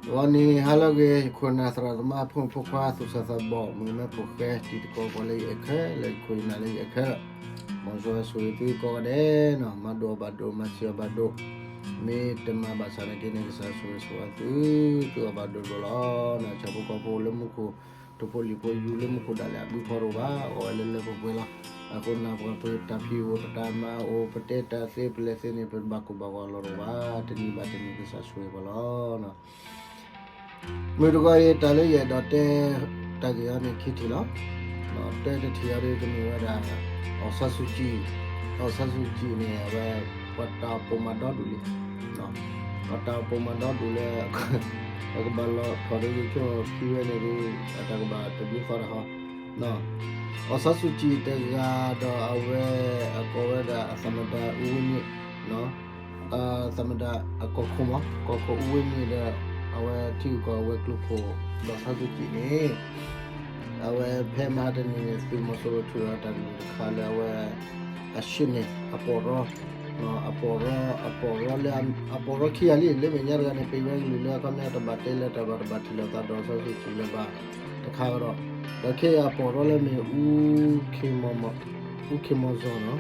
ဂီၤနံၤဟါလၢအဂ့ၤ ယခိၣ်နၢ်သရၣ်သမါ ဖိမုၣ်ဖိခွါ သူၣ်စၢ်သးဘီၣ် မုၣ်ကမဲဖိဃဲ တံၤသကိး ပှၤလၢယအဲၣ်ခဲလၢာ် ယခိၣ်ယနၢ်လၢယအဲၣ်ခဲလၢာ်, မ်ယွၤဆိၣ်ဂ့ၤသုကိးဂၤဒဲးနီၤ, မၤဒိၣ်အီၣ်ဘၣ်ဒိၣ် မၤစၢၤအီၣ်ဘၣ်ဒိၣ်, မ့ၢ်တမၤဘၣ်ဆၣ်နာ်က့န့ၣ် ကစၢ်ဆိၣ်ဂ့ၤဆိၣ်ဝါသု သုအီၣ်ဘၣ်ဒိၣ်ဒိၣ်လီၤ. ဆၣ်ဖိကီၢ်ဖိလၢမူခိၣ် တဖိလံၤဖိယူၢ်လၢမူခိၣ်ဒၣ်လဲာ် အဘုဖီတအိၣ်ဘၣ်, အီၣ်ဝဲလၢလၢပှဲၤပှဲၤလီၤ. အဃိန့ၣ် ပှၤပတၢ်ဖံးအိၣ် ပတၢ်မၤအိၣ် ပတဲတၢ်သ့ ပလဲၤသ့န့ၣ် ပဘၣ်ကိၢ်ဘၣ်ဂီၤလီၤတအိၣ်ဘၣ်, တနံၤဘၣ်တနံၤ ကစၢ်ဆိၣ်ဂ့ၤပှၤလီၤ. မုၢ်တဂီၤအံၤ တၢ်လၢယအဲၣ်ဒိးတဲ တၢ်ဂ့ၢ်အံၤန့ၣ် ခံထံၣ်လီၤ. တၢတထံၣ်အံၤဒ်ကမ့ၢ်ဝဲဒၣ် အောင်ဆန်းစုကြည်, အောင်ဆန်းစုကြည်န့ၣ် အဝဲ ပှၤတၢ်အိၣ်ပိာ်မၤဒီဒူၣ်လံ, ပှၤတၢ်အိၣ်ပိာ်မၤဒီဒူၣ်လၢ ပကဘၣ်လီၤထီၣ်ဒီး ယဆိကမိၣ်ခံဝဲန့ၣ်ဒီး အတၢ်ကဘၣ်တဘျုးသီတဟီ အောင်ဆန်းစုကြည်တဂၤဒီး အဝဲအကိးဝဲဒၣ်အသမ္မတဦးဝင်းမြင့်, သမ္မတအကီၢ်ခိၣ်မး ကီၢ်ခိၣ်ဦးဝင်းမြင့်ဒီး အဝဲထံဂုၤကီၢ်ဂၤဝဲၤကျိၤခိၣ် အောင်ဆန်းစုကြည်န့ၣ် အဝဲဖဲမဟါတနံၤန့ၣ် သုးမီၤစိရိၤထုးဒီးတၢ်ကလုၢ်တခါလၢအဝဲ အရှေ့နယ် အပီၢ်ရီ အပီၢ်ရီ အပီၢ်ရီလၢ အပီၢ်ရီခံဂၤလံ လၢမဲာ်ညါတဂၤန့ၣ် ပံးဝဲကလုၢ်လၢအခီပညီတဘၣ်တဲလၢတၢ်ဘၣ်တဘၣ်ထံၣ်လိာ်သးဒီး အောင်ဆန်းစုကြည်လၢၤဘၣ်တခါကဒီး, ဒီးခဲအံၤအပီၢ်ရီလၢမ့ၢ် ဦးခင်မောင်ဇော်နီၤ,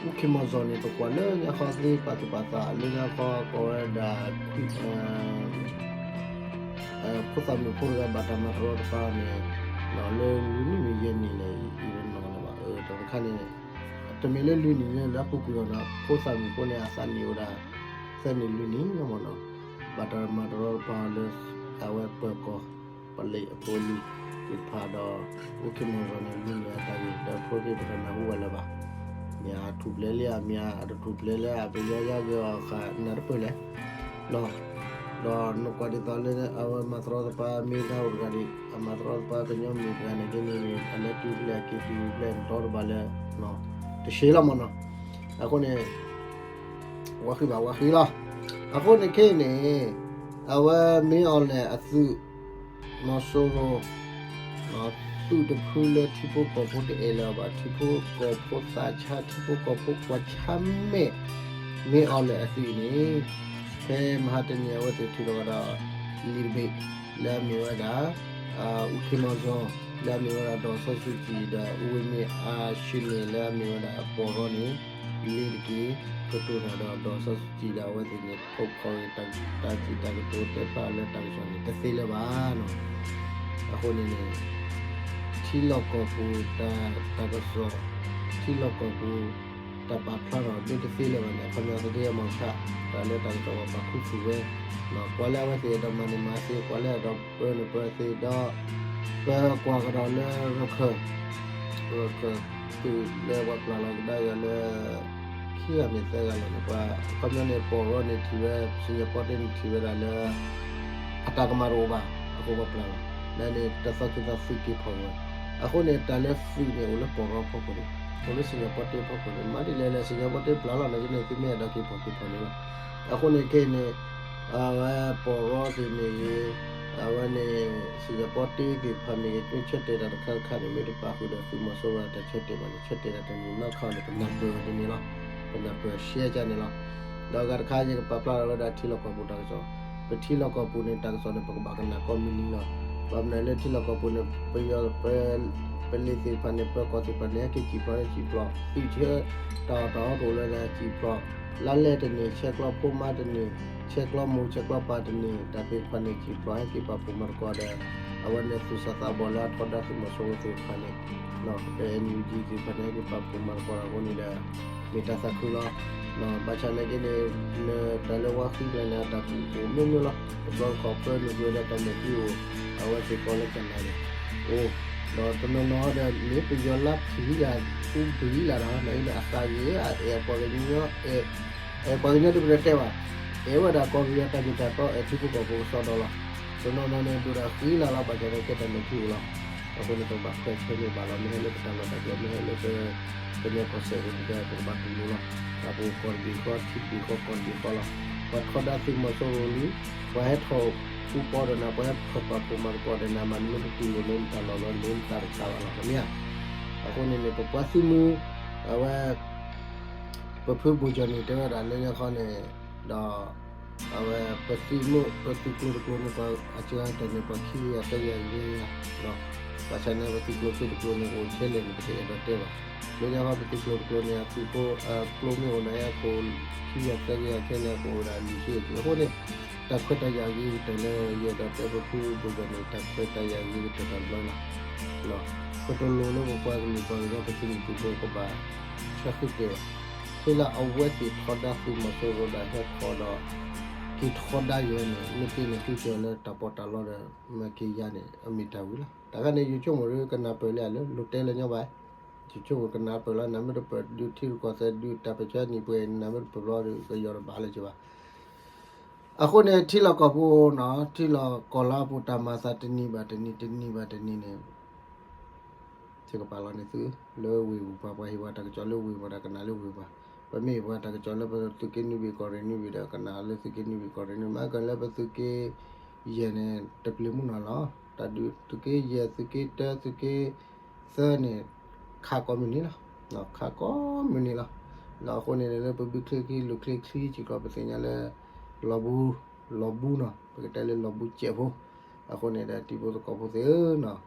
ဦးခင်မောင်ဇော်န့ၣ် ပကွၢ်လၢညါဃီသ့ပာ်သူၣ်ပာ်သးလၢညါဃီကိးဝဲဒၣ် ဖိသၣ်မုၣ်ဖိတဂၤဘၣ်တၢ်မၤတရီတပါန့ၣ် လၢလွံၢ်နံၣ်မ့ၢ်ယဲၢ်နံၣ်လဲၣ် ယတနီၤလၢၤဘၣ် တၢ်တခါန့ၣ် တမ့ၢ်လၢလွံၢ်နံၣ်ယဲၢ်လၢအပူၤကွံာ်အီၤနီၤ ဖိသၣ်မုၣ်ဖိန့ၣ် အသးနံၣ်အိၣ်ဒၣ် သၢနံၣ်လွံၢ်နံၣ်လီၤမးနီၤ, ဘၣ်တၢ်မၤတရီတပါလၢ အဝဲပၢၤကီၢ် ပလံၤအဖိအလံၤသ့ၣ်တဖၣ်ဒီး ဦးခင်မောင်ဇော်န့ၣ် မ့ၢ်လၢအတၢ်ဂ့ၢ်ဒီးဖိသ့ၣ်တဖၣ်နၢ်ဟူဘၣ်လၢၤဘၣ်, မ့ၢ်အထူၣ်ဖျဲးလံဧါ မ့ၢ်အတထူၣ်ဖျဲးလၢအပယီၤယါက့ၤအီၤဃာ်နၢ်တပၢၢ်လဲၣ် ဒီးနကွၢ်ဒ်သိးလၢအဝဲမၤတရီတပါမ့ၢ်ဒၣ်အိၣ်တဂၤဒံး အမၤတရီတပါကညီမုၣ်တဂၤန့ၣ်က့န့ၣ် အလဲၤတုၤဖျဲးက့ၤတုၤဖျဲးနတီတဘၣ်လၢ တရှဲလီၤမးနီၤ, အဃိန့ၣ် ဝါဃံဘၣ်ဝါဃံလီၤ, အဃိန့ၣ်ခဲအံၤန့ၣ် အဝဲမ့ၢ်အီၤလဲၣ်အသုး မီၤစိရိၤ သုးတဖုလၢထံဖိကီၢ်ဖိတအဲၣ်လၢၤဘၣ် ထံဖိကီၢ်ဖိသးဆါ ထံဖိကီၢ်ဖိကွၢ်ဆါမဲာ် မ့ၢ်အီၤလဲၣ်အသုးအံၤန့ၣ် ဖဲမဟါတနံၤအဝဲသ့ၣ်ထုးထီၣ်ဝဲဒၣ် လံာ်တဘ့ၣ် လၢအမ့ၢ်ဝဲဒၣ် ဦးခင်မောင်ဇော် လၢအမ့ၢ်ဝဲဒၣ် ဒေါ်အောင်ဆန်းစုကြည် ဒီး ဦးဝင်းမြင့် အရှေ့နယ် လၢအမ့ၢ်ဝဲဒၣ်အပီၢ်ရီန့ၣ် လ့ၤတက့ၢ် ကတိၤတၢ်ဒီး ဒေါ်အောင်ဆန်းစုကြည် ဒီးအဝဲသ့ၣ်န့ၣ် ဖီၣ်ဖီၣ်ဂ့ၤတၢ်စံးတၢ်ကတိၤတဲဖျါလၢတၢ်ကစီၣ်န့ၣ် တသ့လၢၤဘၣ်နီၤ, အဃိန့ၣ်န့ၣ် ထံလီၢ်ကီၢ်ပူၤတၢ် တၢ်ကစီၣ် ထံလီၢ်ကီၢ်ပူၤ တၢ်ပာ်ဖျါထီၣ်မ့ၢ်တသ့လၢၤဘၣ်န့ၣ် အခီပညီသဒ့အမီၢ်ဆၣ် တၢ်လၢတၢ်ကစီၣ်ပှၤပာ်ခူသူၣ်ဝဲ ကွၢ်လၢအဝဲသ့ၣ်အဲၣ်ဒိးမၤန့ၣ်မၤသ့ ကွၢ်လၢအဲၣ်ဒိးပၢန့ၣ်ပၢသ့ဒီး ပကွၢ်ကဒီးလၢရခၢၣ် ရခၢၣ်သုးလၢပှၤပျၢ်လီၤကဒါယၤလၢ ခံဂၤမ့ၢ်သၢဂၤလီၤန့ၣ် ပှၤအခီပညီန့ၣ် ပီၢ်ရီန့ၣ်ထံၣ်ဝဲ စံၣ်ညီၣ်ပီၣ်တ့န့ၣ်ထံၣ်ဝဲဒၣ်လၢ အတၢ်ကမၣ်တအိၣ်ဘၣ် အဃိပှၤပျၢ်လီၤ လၢန့ၣ် တသီခံသီသုးက့ၤဖီၣ်ဝဲ အဃိန့ၣ် တၢ်လၢသုးန့ၣ် အိၣ်လၢပီၢ်ရီဖီခိၣ်န့ၣ် အိၣ်လၢစံၣ်ညီၣ်ပီၣ်တ့ဖီခိၣ်န့ၣ် မၤဒ်လဲၣ်လဲၣ် စံၣ်ညီၣ်ပီၣ်တ့ပျၢ်လီၤန့ၣ် ကန့ၣ်သုမ့ၢ်အဲၣ်ဒိးက့ၤဖီၣ်က့ၤဖီၣ်န့ၣ်လီၤ အဃိန့ၣ်ခဲအံၤန့ၣ် အဝဲပီၢ်ရီသ့ၣ်မ့ၢ်ဂ့ၤ အဝဲန့ၣ် စံၣ်ညီၣ်ပီၣ်တ့သ့ၣ်တဖၣ်မ့ၢ်ဂ့ၤ မ့ၢ်ဆၢတဲာ်တၢ်တခါတခါန့ၣ် မ့ၢ်တပာ်ဃုာ်ဒီးသုးမီၤစိရိၤတၢ်ဆၢတဲာ်ဘၣ်န့ၣ် ဆၢတဲာ်တၢ်တန့ၢ်နီတခါန့ၣ် ပနၢ်ပၢၢ်ဝဲတန့ၢ်လီၤ ပနၢ်ပၢၢ်ရှဲကန့ၣ်လီၤ ဒီးအဂၤတခါယကပာ်ဖျါထီၣ်ဝဲဒၣ်ထံလီၢ်ကီၢ်ပူၤတၢ်ကစီၣ် ပထံလီၢ်ကီၢ်ပူၤန့ၣ် တၢ်ကစီၣ်န့ၣ် ပကဘၣ်ကနၣ်ကိးမုၢ်နံၤလီၤ ဘၣ်မနုၤလၢထံလီၢ်ကီၢ်ပူၤန့ၣ် ပယီၤ ပလ့ၤသ့ၣ်တဖၣ်န့ၣ် ပၢၤကီၢ်သ့ၣ်တဖၣ်န့ၣ် ဟဲက့ၤစံၣ်ဖျိး ဟဲစံၣ်ဖျိး သုးဆၢ တၢ်အီၣ်တၢ်အီတအိၣ်လၢၤဒီးစံၣ်ဖျိး လါလဲတန့ၢ် ဆဲးကျိးဖိမါတန့ၢ် ဆဲးကျိးမိၢ်ဆဲးကျိးပၢ်တန့ၢ် တၢ်သ့ၣ်တဖၣ်န့ၣ် စံၣ်ဖျိး ဟဲက့ၤပာ်ဖှိၣ်မၤသကိးဒီး အဝဲန့ၣ်သူၣ်စၢ်သးဘီၣ်လၢအထီဒါသုးမီၤစိရိၤသ့ၣ်တဖၣ်န့ၣ် ဒီး NUG သ့ၣ်တဖၣ်န့ၣ် ဟဲက့ၤပာ်ဖှိၣ်မၤသကိးဒီးအဃိန့ၣ်ဒီး မ့ၢ်တၢ်သးခုလီၤ ဘၣ်ဆၣ်နာ်က့န့ၣ် လၢတၢ်လၢဝါဃံကျဲန့ၣ် အတၢ်ကူၣ်အိၣ်မ့ၢ်မ့ၢ်လီၤ တဘျီတခီၣ်ပၢနုာ်ကွံာ်ဝဲဒၣ်တၢ်မဲာ်ချံအိၣ် အဝဲသ့ၣ်ကိးလၢကနၣ်န့ၣ် အိၣ် ဒီးတနီၤနီၤဒီး မ့ၢ်ပယီၤလါဖံးလၢ ပူဖံးလၢဒီး နာ်က့န့ၣ် အသးဂ့ၤ အဲၣ်ပှၤကညီ အဲၣ်ပှၤကညီဒ်ပတဲတဲဘၣ် အဲၣ်ဝဲဒၣ်ကီၢ်ပယီၤတၢ်မ့ၢ်တၢ်တီ အဲၣ်ထံဖိကီၢ်ဖိကစီဒီလီၤ တနီၤနီၤန့ၣ် ဒိၣ်ဒီးဃံလၤလီၤ ဘၣ်ဆၣ်နာ်က့တၢ်မဲာ်ချံအိၣ်လီၤ အဃိန့ၣ် ပဘၣ်ခွဲးဆၢန့ၢ်ဘၣ်လီၤ မ့ၢ်ဟဲလၢပတၢ်လီၢ်တၢ်ကျဲ မ့ၢ်ဟဲလၢပ ကညီကီၢ်စဲၣ်အိၣ်န့ၣ်ဒီး ပကဘၣ်တူၢ်လိာ်လီၤ ပှၤပအိၣ်ကီၢ်တဘ့ၣ်ဃီ ထံတဘ့ၣ်ဃီ ကီၢ်တဘ့ၣ်ဃီလီၤ ပှၤထီဒါသုးမီၤစိရိၤလံ ပှၤဟဲထီၣ်ဃူပီဒီးနၤ ပှၤဟဲထီၣ်ပာ်ဖှိၣ်မၤသကိးဒီးနၤ မ့ၢ်နမ့ၢ်တတူၢ်လိာ်န့ၣ် နတၢ်လီၢ်လီၤန့ၣ် နတၢ်တခါဘၣ်လီၤ မ့ၢ်ဧါ အဃိန့ၣ်န့ၣ် ပပှၤသုးမုၢ် အဝဲ ပဖုဘိၣ်ကၠီၣ်န့ၣ် တဲဝဲဒၣ်လၢညါခီန့ၣ် ဒီး အဝဲ ပသုးမုၢ် ပသုးကျိၤတကျိၤန့ၣ် ပှၤအစှၤတၢ်န့ၣ် ပှၤခံကယၤသၢကယၤယဲၢ်ယၤ, ဘၣ်ဆၣ်န့ၣ် ပသုးကျိၤသ့ၣ်တကျိၤန့ၣ် အိၣ်ထဲလဲၣ်န့ၣ် ပတအဲၣ်ဒိးတဲဘၣ်. လၢညါဃီပသုးကျိၤတကျိၤန့ၣ် အသုးဖိ ကျိမ့ၢ်အိၣ်ဒီးအဲအခိၣ် ခံကယၤသၢကယၤခဲလၢာ် အခိၣ်ဝဲဒၣ်လွံၢ်ဆံအံၤ အဃိန့ၣ် တၢ်ခွဲးတၢ်ယာ်အဂ့ၤကတၢၢ်လၢယအဲၣ်ဒိးတဲပဖုဘိၣ်ကၠီၣ်န့ၣ် တၢ်ခွဲးတၢ်ယာ်အဂ့ၤကတၢၢ်တဘျီလီၤ. ပတလိၣ်လၢပပှၤကလုာ်ပှၤကညီပသုးမုၢ်သုးဖိကဘၣ်ဆၢဃုာ်က့ၤဘၣ်. ထဲလၢအဝဲသ့ၣ်ထီဒါသုးမီၤစိရိၤဒီးဟဲထီၣ်ဒီး က့ၤထီဒါယဲန့ၣ် မ့ၢ်သ့န့ၣ် သုကၢၤလၢတၢ်ပီးတၢ်လီဒီး မၤက့ၤယါန့ၣ် အမ့ၢ်တၢ်ဝံၤလီၤ. တၢ်ခါန့ၣ် ယဆိကမိၣ်ဒ်ကနၢ်ပၢၢ်လံဧါလၢ လိၤတဲလၢညီဘၣ်. ယဆိကမိၣ်ကနၢ်ပၢၢ်လီၤ နမ့ၢ်တပၢၢ်ဒုးထံရူၢ်ကီၢ်သဲးဒုးတၢ်ပၢၢ်ဆၢနံၣ်ပှဲၤ နမ့ၢ်တပၢၢ်ဘျီဒီး ကယီၤတဘၣ်လၢၤက့ၤဘၣ်. အဃိန့ၣ် ထံလီၢ်ကီၢ်ပူၤနီၤ ထံလီၢ်ကီၢ်လၢအပူၤတၢ်မၤသးတနံၤဘၣ်တနံၤ တနံၤဘၣ်တနံၤန့ၣ် ယကပာ်လီၤန့ၢ်သု လၢဝ့ၢ်ပူၤပှၤ ပှၤဟ့ၣ်ပှၤတၢ်ကစီၣ်လၢဝ့ၢ်ပှၤဒီးကနၣ်လၢဝ့ၢ်ပှၤ, ပမ့ၢ်ဟ့ၣ်ပှၤတၢ်ကစီၣ်လၢပသုးက့နွံဘ့ၣ်ကီၢ်ရ့ၣ်နွံဘ့ၣ်ဒီး ကနၣ်လၢသုးက့နွံဘ့ၣ်ကီၢ်ရ့ၣ်နွံဘ့ၣ် မ့ၢ်ကလၢပသုးက့ယဲၢ်န့ၣ် တပျ့ၤမူနီၢ်လီၤ. တၢ်ဒုးသုးက့ယဲၢ် သုးက့တၢ သုးက့သၢန့ၣ် ခးကိးမုၢ်နံၤလီၤ. ခးကိးမုၢ်နံၤလီၤ. ဒီးအဃိန့ၣ် လၢပဘုချ့ချံလူၤချ့ချံစ့ၢ်ကီး ပသ့ၣ်ညါလၢ လီၤဘူ လီၤဘူနီၤ ပကတဲလၢလီၤဘူစဲးဖိ အဃိန့ၣ်ဒီး တံၤဖိသကိးဖိသ့ၣ်ဧၢနီၤ,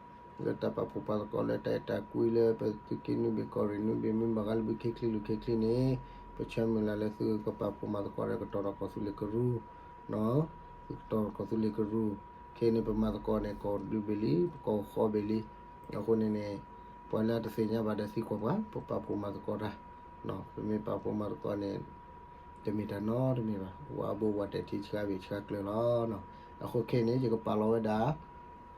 လၢတၢ်ပာ်ဖှိၣ်ပာ်သကိးလၢတၢ်အဲၣ်တၢ်ကွံလၢပသုးက့နွံဘ့ၣ်ကီၢ်ရ့ၣ်နွံဘ့ၣ် မ့ၢ်ဘၣ်ဃးလၢဘုခ့ချံလူၤခ့ချံန့ၣ် ပဆၢမုၢ်လၢ်လၢသုကပာ်ဖှိၣ်မၤသကိးဒီး ကတီၤထီၣ်ကီၢ်သူလ့ၤကရူၢ်, သုကတီၤထီၣ်ကီၢ်သူလ့ၤကရူၢ်, ခဲအံၤန့ၣ် ပမၤသကိးန့ၣ် ကီၢ်ဒုဘ့ၣ်လံ ပကီၢ်ဃီဘ့ၣ်လံ. အဃိန့ၣ်န့ၣ် ပှၤလၢအတသ့ၣ်ညါဘၣ်ဒီးသံကွၢ်ပှၤ ပပာ်ဖှိၣ်မၤသကိးတၢ်, ပမ့ၢ်ပာ်ဖှိၣ်မၤသကိးန့ၣ် တမ့ၢ်တၢ်နီတမံၤဘၣ်, ဝၤအဘိဝၤတဲာ်ထံဆှါဘ့ၣ်ဆှါကျၢၤလီၤ. အဃိခဲအံၤန့ၣ် ယကပာ်လီၤဝဲဒၣ်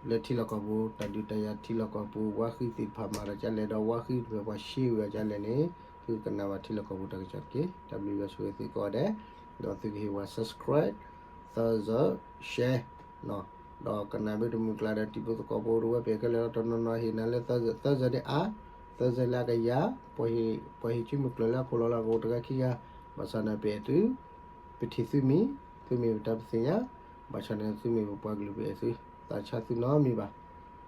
လၢထံလီၢ်ကီၢ်ပူၤ တၢ်ဒုးတၢ်ယၤထံလီၢ်ကီၢ်ပူၤ ဝါဃံသ့ၣ်တဖၣ်မၤဒီးကလဲၣ် ဒီးဝါဃံတဖၣ်ပှၤရှဲဝံၤအီၤကလဲၣ်န့ၣ် သုကနၣ်ဘၣ်ထံလီၢ်ကီၢ်ပူၤတၢ်ကစီၣ်တက့ၢ်. တၢ်ဘျုးယွၤဆိၣ်ဂ့ၤသုကိးဂၤဒဲး, ဒီးသုကဟ့ၣ်ဝဲ subscribe, သၢစၢ share ဒီးကနၣ်ဘၣ်တမုာ်ကျါဒီး တံၤဖိသကိးဖိတဝဲပှဲၤခဲလၢာ်လီၤ. တနီၤနီၤဟ့ၣ်နၤလၢသၢစၢ သၢစၢန့ၣ်အါ, သၢစၢလၢအကယၤ, ပှၤဟ့ၣ်ဆူမုၢ်ကျၢၢ်လၢအခိၣ်လီၤလၢအကအိၣ်တဂၤခံဂၤ, ဘၣ်ဆၣ်န့ၣ်ပအဲၣ်သု, ပထံၣ်သုမံၤ, သုမ့ၢ်ပတၢ်ပသ့ၣ်ညါ, ဘၣ်ဆၣ်န့ၣ်သုမ့ၢ်ပပှၤကလုာ်ပအဲၣ်သု, သးဆါသုနီတမံၤဘၣ်.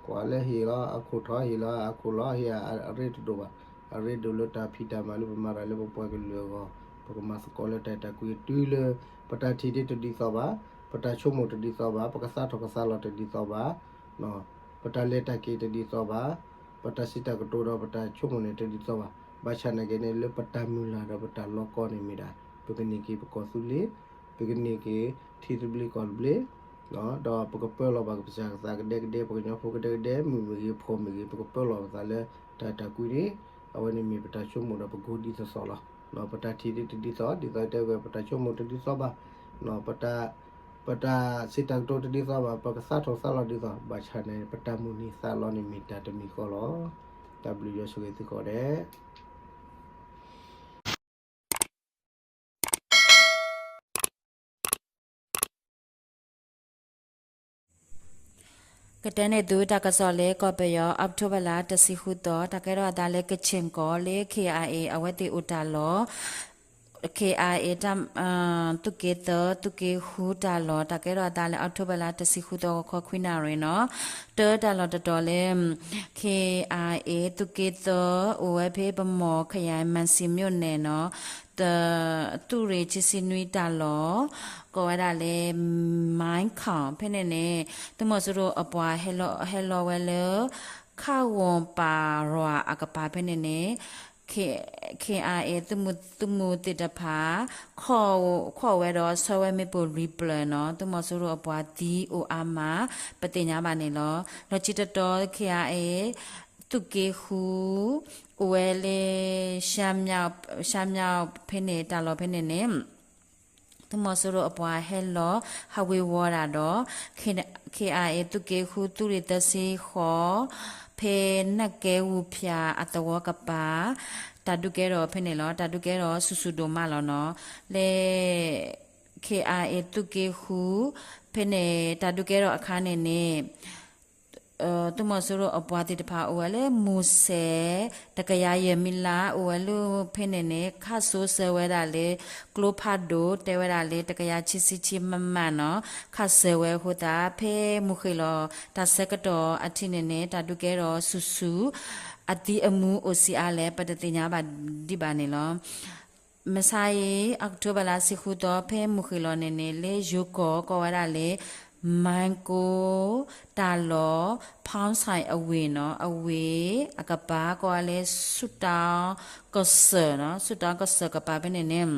ကွၢ်လၢဟ့ၣ်လီၤအခိၣ်ထီၣ် ဟ့ၣ်လီၤအခိၣ်လီၤ ဟ့ၣ်အရ့တဒိၣ်ဘၣ်, အရ့ဒိၣ်လၢတၢ်ဖံးတၢ်မၤလၢပမၤတၢ်လၢပပှၤကလုာ်အဂီၢ်, ပကမၤသကိးလၢတၢ်အဲၣ်တၢ်ကွံတုၤလၢ ပတၢ်ထံၣ်ဒ့တဒ်သိးဘၣ်, ပတၢ်ဆိကမိၣ်တဒ်သိးဘၣ်, ပကသးထီၣ်ကသးလီၤတဒ်သိးဘၣ်, ပတၢ်လဲၤတၢ်က့ၤတဒ်သိးဘၣ်, ပတၢ်စံးတၢ်ကတိၤဒီးပတၢ်ဆိကမိၣ်န့ၣ်တဒ်သိးဘၣ်. ဘၣ်ဆၣ်နာ်က့န့ၣ် လၢပတၢ်မုၢ်လၢ်ဒီးပတၢ်လီၤကီန့ၣ်မ့ၢ်ဒၣ် ပကန့ၢ်က့ၤပကီၢ်သူလ့ၤ, ပကန့ၢ်က့ၤထံသဘျ့ကီၢ်သဘျ့, ဒီးပကပၢလီၤဘၣ်ကစၢ်ကသးကဒဲကဒဲ ပှၤကညီဖိကဒဲကဒဲ မုၣ်မ့ၢ်ဂ့ၤ ဖိမ့ၢ်ဂ့ၤ ပကပၢလီၤပသးလၢတၢ်အဲၣ်တၢ်ကွံန့ၣ်, အဝဲန့ၣ်မ့ၢ်ပတၢ်ဆိကမိၣ်ဒီးပကအိၣ်ဒ်သိးသိးလီၤ. ပတၢ်ထံၣ်ဒ့တဒ်သိး ဒ်သိးတဲဝဲ ပတၢ်ဆိကမိၣ်တဒ်သိးဘၣ်, ပတၢ် ပတၢ်စံးတၢ်ကတိၤတဒ်သိးဘၣ်, ပကသးထီၣ်သးလီၤဒ်သိး, ဘၣ်ဆၣ်န့ၣ် ပတၢ်မုၢ်နံၤသးလီၤန့ၣ်မ့ၢ်တၢ်တမံၤဃီလီၤ. တၢ်ဘျုးယွၤဆိၣ်ဂ့ၤသုကိးဂၤဒဲး. ကတဲန့ၢ်သုတၢ်ကစီၣ်လၢကီၢ်ပယီၤ October လါတဆံဃုသီ တၢ်ကဲထီၣ်အသးလၢ ကချင် ကီၢ်လၢ K I A အဝဲသ့ၣ်အိၣ်တၢ်လီၢ် K I A တၢ် သုးက့သၢ သုးက့ဃုတၢ်လီၢ် တၢ်ကဲထီၣ်အသးလၢ October လါတဆံဃုသီ ဂီၤခီခွံနၣ်ရံၣ်နီၤ, တၢတၢ်လီၢ်တတီၤလၢ K I A သုးက့သၢ အိၣ်ဝဲဖဲပမီၢ် ခယၢၣ် မၣ်စံၤ မြို့နယ် နီၤ, သုးရ့ၣ်ခံဆံနွံတၢ်လီၢ် ကိးဝဲဒၣ်လၢ မိုင်းခေါင် ဖဲန့ၣ်န့ၣ် သုးမီၤစိရိၤအပှၤ ဟဲလီၤဝဲလၢ ခၣ်ဂီၤပၤရွာ်အကပၤဖဲန့ၣ်န့ၣ် K I A သုးမုၢ်သ့ၣ်တဖၣ် ခိးဝဲဒီးဆှၢဝဲမ့ၣ်ပိၢ်လွံၢ်ဖျၢၣ်နီၤ, သုးမီၤစိရိၤအပှၤသံအိၣ်အါမး ပသ့ၣ်ညါဘၣ်န့ၣ်လီၤ. လီၢ်ခံတတီၤ K I A သုးက့ဃု အိၣ်ဝဲလၢ ရှမ်းမြောက် ဖဲန့ၣ် တၢ်လီၢ်ဖဲန့ၣ်န့ၣ် သုးမီၤစိရိၤအပှၤဟဲလီၤဟးဝ့ၤဝီၤတၢ်ဒီး K I A သုးက့ဃု သုးရ့ၣ်သၢဆံဃိး ဖဲနၢ်ကဲဝူၤဖၠးအသဝီကပၤ တၢ်ဒုးကဲထီၣ်ဖဲန့ၣ်လီၤ. တၢ်ဒုးကဲထီၣ်ဆူၣ်ဆူၣ်ဒိၣ်မးလီၤနီၤ. လၢ K I A သုးက့ဃု ဖဲန့ၣ် တၢ်ဒုးကဲထီၣ်အခါန့ၣ်န့ၣ် သုးမီၤစိရိၤအပှၤသ့ၣ်တဖၣ်အိၣ်ဝဲလၢ မူၤစဲး တကယၤယဲၢ်မံလါ အိၣ်ဝဲလၢဖဲန့ၣ်န့ၣ် ခးစိဆၢဝဲဒၣ်လၢ ကျိဖးဒိၣ် တဲဝဲဒၣ်လၢ တကယၤခံဆံခံ မမ နီၤ, ခးဆၢဝဲအဃိသတး ဖဲမုၢ်ဃ့ၢ်လီၤ တၢ်ဆၢကတီၢ်အထံးန့ၣ်န့ၣ် တၢ်ဒုးကဲထီၣ်ဆူၣ်ဆူၣ် အသံအမူအိၣ်ဆံးအါလဲၣ် ပတသ့ၣ်ညါဘၣ်ဒံးဘၣ်န့ၣ်လီၤ. မဆါအံၤ October လါဆံဃုသီ ဖဲမုၢ်ဃ့ၢ်လီၤန့ၣ်န့ၣ် လၢယိၤကီၢ်ကိးဝဲဒၣ်လၢ မၤကိ တၢ်လီၢ် ဖီၣ်ဆဲး အဝ့ၢ်နီၤ, အဝ့ၢ်အကပၤကိးဝဲလၢ ဆူၣ်တီကစၢၢ်နီၤ, ဆူၣ်တီကစၢၢ်ကပၤဖဲန့ၣ်န့ၣ်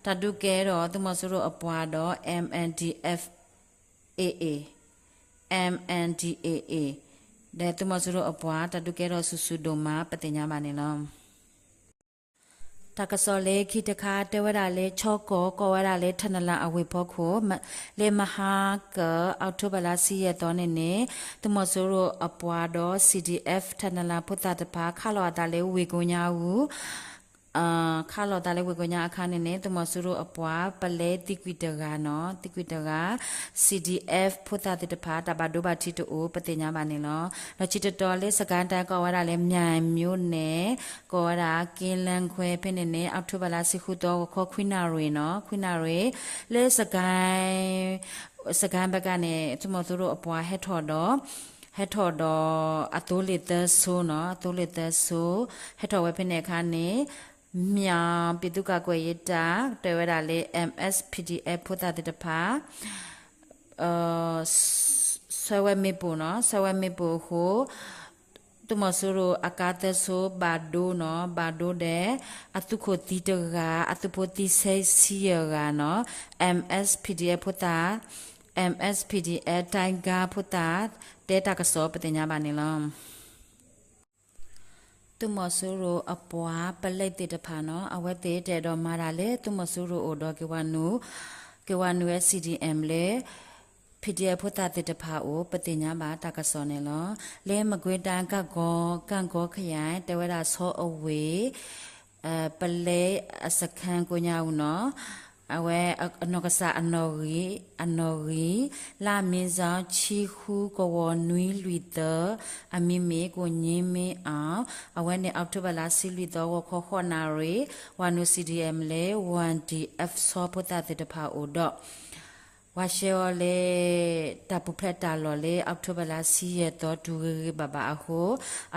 တၢ်ဒုးကဲထီၣ်သုးမီၤစိရိၤအပှၤဒီး M N D F A A, M N D A A ဒီးသုးမီၤစိရိၤအပှၤ တၢ်ဒုးကဲထီၣ်ဆူၣ်ဆူၣ်ဒိၣ်မး ပသ့ၣ်ညါဘၣ်န့ၣ်လီၤ. တၢ်ကစီၣ်လၢခံတခါ တဲဝဲဒၣ်လၢ ခၠီကီၢ် ကိးဝဲဒၣ်လၢ ထနလၤအဝ့ၢ်ဖီခိၣ် လၢမဟါကၢၢ် October လါဆံယဲၢ်သီန့ၣ်န့ၣ် သုးမီၤစိရိၤအပှၤဒီး C D F ထနလၤဖိသၣ်တဖၣ် ခးလိာ်အသးလၢဝ့ၢ်ကိညါအူ ခးလိာ်သးလၢဝ့ၢ်ကိညါအခါန့ၣ်န့ၣ် သုးမီၤစိရိၤအပှၤ ပလဲသံကွံာ်တဂၤနီၤ, သံကွံာ်တဂၤ C D F ဖိသၣ်သ့ၣ်တဖၣ် တၢ်ဘၣ်ဒိဘၣ်ထံးတအိၣ် ပသ့ၣ်ညါဘၣ်န့ၣ်လီၤ. လီၢ်ခံတတီၤလၢ စစ်ကိုင်းတိုင်း ကိးဝဲဒၣ်လၢ မြိုင်မြို့နယ် ကိးဝဲဒၣ် က့လၢခွဲ ဖဲန့ၣ်န့ၣ် October လါဆံဃုသီ ဂီၤခီခွံနၣ်ရံၣ်နီၤ, ခွံနၣ်ရံၣ် လၢ စစ်ကိုင်းဘက်ကနေ သုးမီၤစိရိၤအပှၤဟဲထီၣ်ဒီး ဟဲထီၣ်ဒီးအသိလ့ၣ်သၢဆိနီၤ, အသိလ့ၣ်သၢဆိ ဟဲထီၣ်ဝဲဖဲန့ၣ်အခါန့ၣ် မၠၣ် ပြည်သူ့ကာကွယ်ရေးတပ် တဲဝဲဒၣ်လၢ M S P D F ဖိသၣ်သ့ၣ်တဖၣ် ဆှၢဝဲမ့ၣ်ပိၢ်နီၤ, ဆှၢဝဲမ့ၣ်ပိၢ်အဃိ သုးမီၤစိရိၤအကါသၢဆိဘၣ်ဒိနီၤ, ဘၣ်ဒိဒီး အသုးခိၣ်သံတဂၤ, အသုးဖိသံဆဲဆံယဲၢ်ဂၤနီၤ, M S P D F ဖိသၣ်, M S P D F တိုင်းကား ဖိသၣ် တဲတၢ်ကစီၣ်ပသ့ၣ်ညါဘၣ်န့ၣ်လီၤ. သုးမီၤစိရိၤအပှၤပလဲသ့ၣ်တဖၣ်နီၤ, အဝဲသ့ၣ်တအဲၣ်ဒိးမၤတၢ်လၢသုးမီၤစိရိၤအိၣ်ဒီး က့ၤဝၤနုာ်ဝဲ C D M လၢ P D F ဖိသၣ်သ့ၣ်တဖၣ်အိၣ် ပသ့ၣ်ညါဘၣ်တၢ်ကစီၣ်န့ၣ်လီၤ. လၢမကွ့ၤတၢ် ကၣ်ကီ ကၣ်ကီ ခယၢၣ် တဲဝဲဒၣ်ဆီအဝ့ၢ် ပလဲအစခန်းကိညါအူနီၤ, အဝဲအနီၢ်ကစၢ်အနီၢ်ဂံၢ်, အနီၢ်ဂံၢ် လါမ့ၤစီၤ ဆံဃု ကဝီၤနွံလွံၢ်သၢ, အမံၤမ့ၢ် ကိုငြိမ်းမင်းအောင်, အဝဲန့ၣ် October လါဆံလွံၢ်သီ ဂီၤခီဃိးနၣ်ရံၣ် ဝၤနုာ် C D M လၢ one D F ဆီဖိသၣ်သ့ၣ်တဖၣ်အိၣ်ဒီး ဝၤရှဲအီၤလၢ တၢ်ပူၤဖျဲးတၢ်လီၢ်လၢ October လါဆံယဲၢ်သီ တုၤဂ့ၤဂ့ၤဘၣ်ဘၣ်အဃိ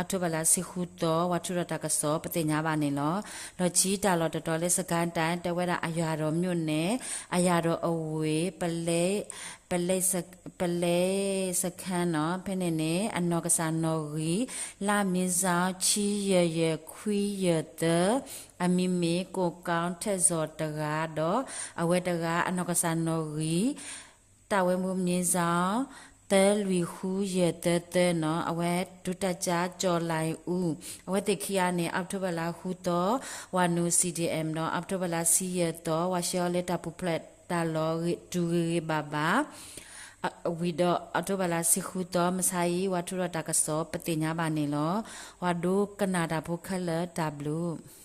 October လါဆံဃုသီ ဝၤထုးထီၣ်တၢ်ကစီၣ် ပသ့ၣ်ညါဘၣ်န့ၣ်လီၤ. လီၢ်ခံတၢ်လီၢ်တတီၤလၢ စစ်ကိုင်းတိုင်း တဲဝဲဒၣ် အရာတော်မြို့နယ် အရာတော်အဝ့ၢ် ပလဲ ပလဲ ပလဲစခန်းနီၤ, ဖဲန့ၣ်န့ၣ် အနီၢ်ကစၢ်နီၢ်ဂံၢ် လါမ့ၤစီၤ ဆံယဲၢ်ယဲၢ်ခွံယဲၢ်သၢ, အမံၤမ့ၢ် ကိုကောင်းထက်ဇော် တဂၤဒီး အဝဲတဂၤ အနီၢ်ကစၢ်နီၢ်ဂံၢ် တၢ်ဝဲမူမ့ၤစီၤ သၢလွံၢ်ဃုယဲၢ်သၢသၢနီၤ, အဝဲ ဒုတပ်ကြပ် ကျော်လှိုင်ဦး, အဝဲသ့ၣ်ခံဂၤန့ၣ် October လါဃုသီ ဝၤနုာ် C D M ဒီး October လါဆံယဲၢ်သီ ဝၤရှဲအီၤလၢတၢ်ပူၤဖျဲးတၢ်လီၢ် တုၤဂ့ၤဂ့ၤဘၣ်ဘၣ် ဝံၤဒီး October လါဆံဃုသီ မဆါအံၤ ဝၤထုးထီၣ်တၢ်ကစီၣ် ပသ့ၣ်ညါဘၣ်န့ၣ်လီၤ. ဝၤဒိကနၣ်တၢ်ဖိခဲလၢာ် တၢ်ဘျုး